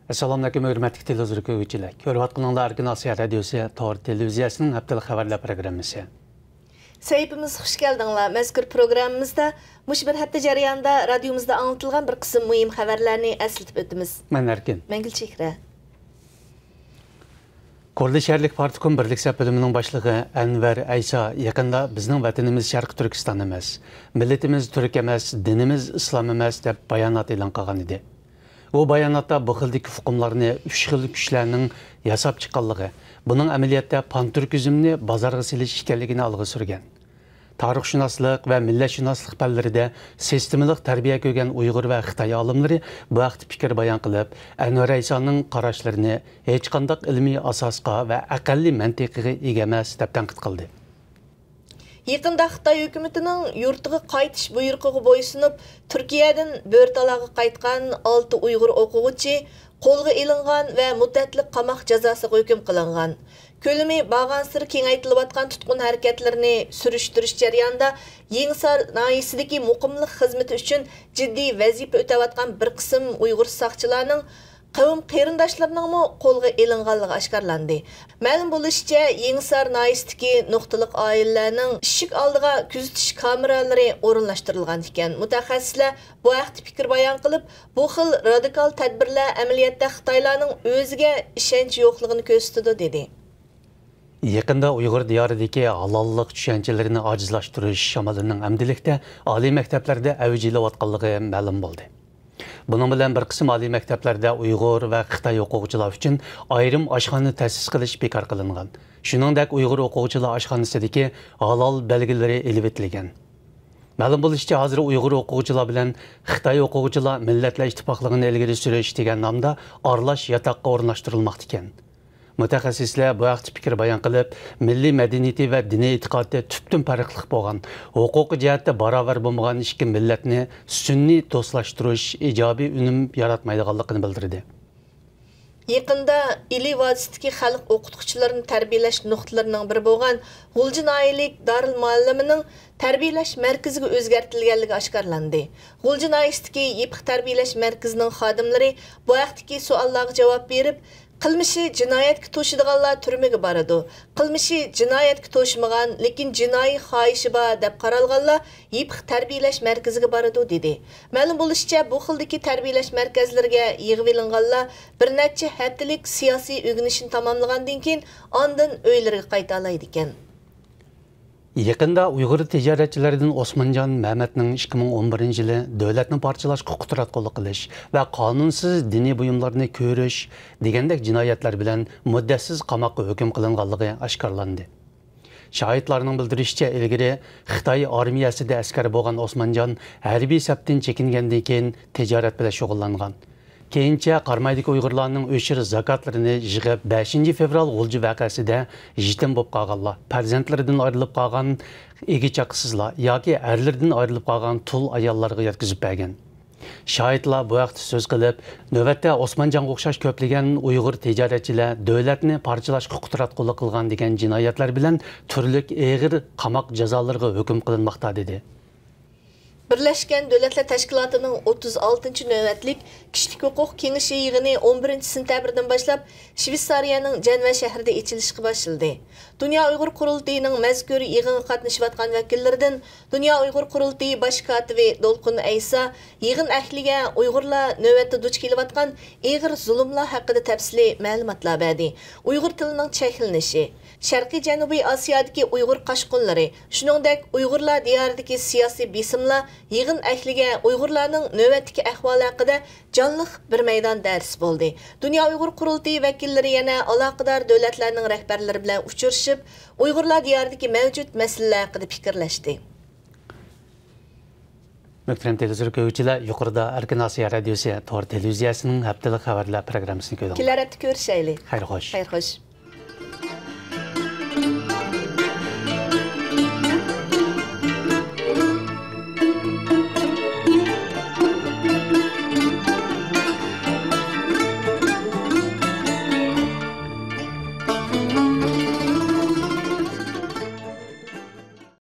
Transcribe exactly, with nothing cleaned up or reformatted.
ئەسسالامۇئەلەيكۇم، ھۆرمەتلىك تېلېۋىزور كۆرگۈچىلەر. كۆرۈۋاتقىنىڭلار ئەركىن ئاسىيا رادىيوسى تور تېلېۋىزىيەسىنىڭ ھەپتىلىك خەۋەرلەر پروگراممىسى. سەھىپىمىزگە خۇش كەلدىڭلار. مەزكۇر پروگراممىمىزدا مۇشۇ بىر ھەپتە جەريانىدا رادىيومىزدا ئاڭلىتىلغان بىر قىسىم مۇھىم خەۋەرلەرنى ئەسلىتىپ ئۆتىمىز. مەن ئەركىن. مەن گۈلچېھرە. كورلا شەھەرلىك پارتكوم بىرلىك سەپ بۆلۈمىنىڭ باشلىقى ئەنۋەر ئەيسا يېقىندا بىزنىڭ ۋەتىنىمىز شەرقىي تۈركىستان ئەمەس، مىللىتىمىز تۈرك ئەمەس، دىنىمىز ئىسلام ئەمەس دەپ بايانات ئېلان قىلغان ئىدى. ئۇ باياناتتا بۇ خىلدىكى ئۇقۇملارنى ئۈچ خىل كۈچلەرنىڭ ياساپ چىققانلىقى، بۇنىڭ ئەمەلىيەتتە پانتۈركىزمنى بازارغا سېلىش ئىكەنلىكىنى ئالغا سۈرگەن. تارىخشۇناسلىق ۋە مىللەتشۇناسلىق پەنلىرىدە سىستېمىلىق تەربىيە كۆرگەن ئۇيغۇر ۋە خىتاي ئالىملىرى بۇ ھەقتە پىكىر بايان قىلىپ، ئەنۋەر ئەيسانىڭ قاراشلىرىنى ھېچقانداق ئىلمىي ئاساسقا ۋە ئەقەللىي مەنتىقىگە ئىگە ئەمەس، دەپ تەنقىد قىلدى. يېقىندا خىتاي ھۆكۈمىتىنىڭ يۇرتىغا قايتىش بۇيرۇقىغا بويسۇنۇپ، تۈركىيەدىن بۆرتالاغا قايتقان ئالتە ئۇيغۇر ئوقۇغۇچى قولغا ئېلىنغان ۋە مۇددەتلىك قاماق جازاسىغا ھۆكۈم قىلىنغان. كۆلىمى بارغانسېرى كېڭەيتىلىۋاتقان تۇتقۇن ھەرىكەتلىرىنى سۈرۈشتۈرۈش جەريانىدا يېڭىسار ناھىيەسىدىكى مۇقىملىق خىزمىتى ئۈچۈن جىددىي ۋەزىپە ئۆتەۋاتقان بىر قىسىم ئۇيغۇر ساقچىلارنىڭ قەۋم قېرىنداشلىرىنىڭمۇ قولغا ئېلىنغانلىقى ئاشكارىلاندى. مەلۇم بولۇشىچە، يېڭىسار ناھىيەسىدىكى نۇقتىلىق ئائىلىلەرنىڭ ئىشىك ئالدىغا كۆزىتىش كامېرالىرى ئورۇنلاشتۇرۇلغان ئىكەن. مۇتەخەسسىسلەر بۇ ھەقتە پىكىر بايان قىلىپ، بۇ خىل رادىكال تەدبىرلەر ئەمەلىيەتتە خىتايلارنىڭ ئۆزىگە ئىشەنچى يوقلۇقىنى كۆرسىتىدۇ، دېدى. يېقىندا ئۇيغۇر دىيارىدىكى ھالاللىق چۈشەنچىلىرىنى ئاجىزلاشتۇرۇش شامىلىنىڭ ئەمدىلىكتە ئالىي مەكتەپلەردە ئەۋج ئېلىۋاتقانلىقى مەلۇم بولدى. بۇنىڭ بىلەن بىر قىسىم ئالىي مەكتەپلەردە ئۇيغۇر ۋە خىتاي ئوقۇغۇچىلار ئۈچۈن ئايرىم ئاشخانا تەسىس قىلىش بىكار قىلىنغان. شۇنىڭدەك ئۇيغۇر ئوقۇغۇچىلار ئاشخانىسىدىكى ھالال بەلگىلىرى ئېلىۋېتىلگەن. مەلۇم بولۇشىچە، ھازىر ئۇيغۇر ئوقۇغۇچىلار بىلەن خىتاي ئوقۇغۇچىلار مىللەتلەر ئىتتىپاقلىقىنى ئىلگىرى سۈرۈش دېگەن نامدا ئارىلاش ياتاققا ئورۇنلاشتۇرۇلماقتا ئىكەن. مۇتەخەسسىسلەر بۇ ھەقتە پىكىر بايان قىلىپ، مىللىي مەدەنىيىتى ۋە دىنىي ئېتىقادى تۈپتىن پەرقلىق بولغان، ھوقۇقىي جەھەتتە باراۋەر بولمىغان ئىككى مىللەتنى سۈنئىي دوستلاشتۇرۇش ئىجابىي ئۈنۈم ياراتمايدىغانلىقىنى بىلدۈردى. يېقىندا ئىلى ۋادىسىدىكى خەلق ئوقۇتقۇچىلىرىنى تەربىيەلەش نۇقتىلىرىنىڭ بىرى بولغان غۇلجا ناھىيەلىك دارىل مۇئەللىمىنىڭ تەربىيەلەش مەركىزىگە ئۆزگەرتىلگەنلىكى ئاشكارىلاندى. غۇلجا ناھىيەسىدىكى يېپىق تەربىيەلەش مەركىزىنىڭ خادىملىرى بۇ ھەقتىكى سوئاللارغا جاۋاب بېرىپ، قىلمىشى جىنايەتكە توشىدىغانلار تۈرمىگە بارىدۇ، قىلمىشى جىنايەتكە توشىمىغان، لېكىن جىنايى خاھىشى بار دەپ قارالغانلار يېپىق تەربىيەلەش مەركىزىگە بارىدۇ، دېدى. مەلۇم بولۇشىچە، بۇ خىلدىكى تەربىيەلەش مەركەزلىرىگە يىغىۋېلىنغانلار بىر نەچچە ھەپتىلىك سىياسىي ئۆگىنىشنى تاماملىغاندىن كېيىن، ئاندىن ئۆيلىرىگە قايتالايدىكەن. يېقىندا ئۇيغۇر تىجارەتچىلىرىدىن ئوسمانجان مەمەتنىڭ ئىككى مىڭ ئون بىرىنچى يىلى دۆلەتنى پارچىلاش، قۇتراتقۇلۇق قىلىش ۋە قانۇنسىز دىنىي بۇيۇملارنى كۆرۈش دېگەندەك جىنايەتلەر بىلەن مۇددەتسىز قاماققا ھۆكۈم قىلىنغانلىقى ئاشكارىلاندى. شاھىتلارنىڭ بىلدۈرۈشىچە، ئىلگىرى خىتاي ئارمىيەسىدە ئەسكەر بولغان ئوسمانجان ھەربىي سەپتىن چېكىنگەندىن كېيىن تىجارەت بىلەن شۇغۇللانغان. كېيىنچە قارامايدىكى ئۇيغۇرلارنىڭ ئۆشۈر زاكاتلىرىنى يىغىپ، بەشىنچى فېۋرال غۇلجا ۋەقەسىدە يېتىم بولۇپ قالغانلار، پەرزەنتلىرىدىن ئايرىلىپ قالغان ئىگە-چاقىسىزلار ياكى ئەرلىرىدىن ئايرىلىپ قالغان تۇل ئاياللارغا يەتكۈزۈپ بەرگەن. شاھىتلار بۇ ھەقتە سۆز قىلىپ، نۆۋەتتە ئوسمانجانغا ئوخشاش كۆپلىگەن ئۇيغۇر تىجارەتچىلەر دۆلەتنى پارچىلاشقا قۇتراتقۇلۇق قىلغان دېگەن جىنايەتلەر بىلەن تۈرلۈك ئېغىر قاماق جازالىرىغا ھۆكۈم قىلىنماقتا، دېدى. بىرلەشكەن دۆلەتلەر تەشكىلاتىنىڭ ئوتتۇز ئالتىنچى نۆۋەتلىك كىشىلىك ھوقۇق كېڭىشى يىغىنى ئون بىرىنچى سېنتەبىردىن باشلاپ شىۋېتسارىيەنىڭ جەنۋە شەھىرىدە ئېچىلىشقا باشلىدى. دۇنيا ئۇيغۇر قۇرۇلتىيىنىڭ مەزكۇر يىغىنغا قاتنىشىۋاتقان ۋەكىللىرىدىن دۇنيا ئۇيغۇر قۇرۇلتىيى باش كاتىپى دولقۇن ئەيسا يىغىن ئەھلىگە ئۇيغۇرلار نۆۋەتتە دۇچ كېلىۋاتقان ئېغىر زۇلۇملار ھەققىدە تەپسىلىي مەلۇماتلار بەردى. ئۇيغۇر تىلىنىڭ چەكلىنىشى، شەرقىي جەنۇبىي ئاسىيادىكى ئۇيغۇر قاچقۇنلىرى، شۇنىڭدەك ئۇيغۇرلار دىيارىدىكى سىياسىي بېسىملار يىغىن ئەھلىگە ئۇيغۇرلارنىڭ نۆۋەتتىكى ئەھۋالى ھەققىدە جانلىق بىر مەيدان دەرس بولدى. دۇنيا ئۇيغۇر قۇرۇلتىيى ۋەكىللىرى يەنە ئالاقىدار دۆلەتلەرنىڭ رەھبەرلىرى بىلەن ئۇچرىشىپ، ئۇيغۇرلار دىيارىدىكى مەۋجۇت مەسىلىلەر ھەققىدە پىكىرلەشتى. مۆھتەرەم تېلېۋىزور كۆرگۈچىلەر، يۇقىرىدا ئەركىن ئاسىيا رادىيوسى تور تېلېۋىزىيەسىنىڭ ھەپتىلىك خەۋەرلەر پروگراممىسىنى كۆردىڭلار. كېلەر ھەپتە كۆرۈشەيلى. خەير خوش. خەير خوش.